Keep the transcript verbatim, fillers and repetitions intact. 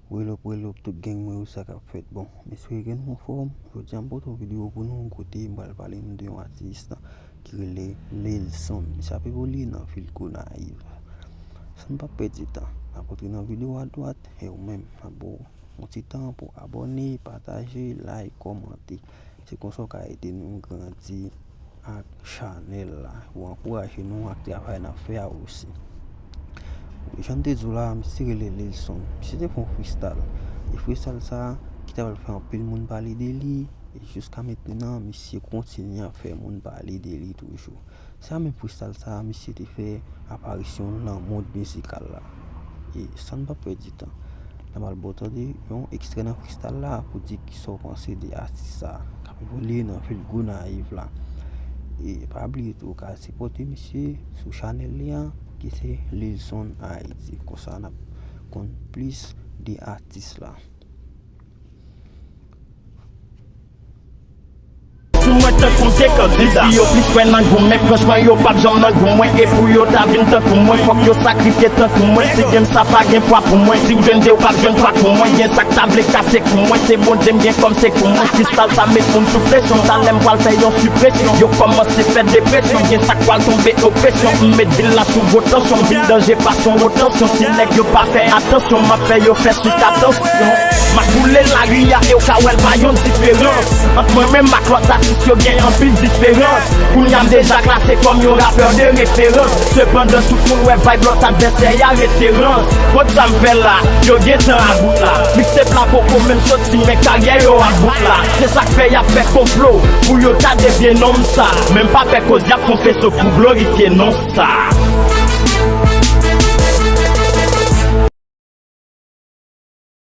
What's up, what's up, tout gang mwen yo, sa k ap fèt? Bon, m espere ke nou anfòm. Jodi a m pote yon videyo pou nou kote m pral pale nou de yon atis ki rele Lil Son. Misye ap evolye nan vil Gonayiv. San n pa pèdi tan, n ap antre nan videyo a dwat, e ou menm, n ap ba w yon ti tan pou abòne, pataje, like, kòmante. Se konsa w ka ede nou grandi ak chanèl la, pou ankouraje nou ak travay n ap fè a osi. Jan m te di w la, misye rele Lil Son. Misye te fè yon freestyle. E freestyle sa, ki ta pral fè anpil moun pale de li, e jiska mentnan, misye kontinye ap fè moun pale de li toujou. Se menm freestyle sa, misye te fè aparisyon l nan mond mizikal la. E san n pa pèdi tan, n ap al ba w tande yon ekstrè nan freestyle la pou di kisa w panse de atis sa k ap evolye nan vil Gonayiv la. E pa bliye tou, w ka sipòte misye sou chanèl li an, ki se Lil Son Haiti. Konsa n ap konn plis de atis la. Sou mwen tankou de kandida. Fi yo plis kwè nan gou, men franchman yo p ap janm nan gou mwen. E pou yo ta vin tankou mwen, fòk yo sakrifye tankou mwen. Si game sa pa gen pwa pou mwen, si w jwenn de w p ap jwenn twa kou mwen. Gen sa k ta vle kase kou mwen, se Bondye m gen kòm se kou mwen. Freestyle sa met moun sou presyon, talè m pral fè yon sipresyon. Yo kòmanse fè depresyon, gen sa k pral tonbe opresyon. M met vil la sou gwo tansyon, m vin danje pa son wotansyon. Si nèg yo pa fè atansyon, m ap fè yo fè sik atansyon. M ap boule lari a e w ka wè l pa yon diferans. Ant mwen menm ak lòt atis yo gen anpil diferans. Kounye a m deja klase kòm yon rapè de referans. Sepandan tout moun wè vibe lòt advèsè a referans. Kot sa m fè la, yo gentan about la. Mixtape la poko menm soti men karyè yo about la. Se sa k fè y ap fè konplo pou yo ta devye non m sa. Men m pa pè koz y ap fè yon feso pou glorifye non sa.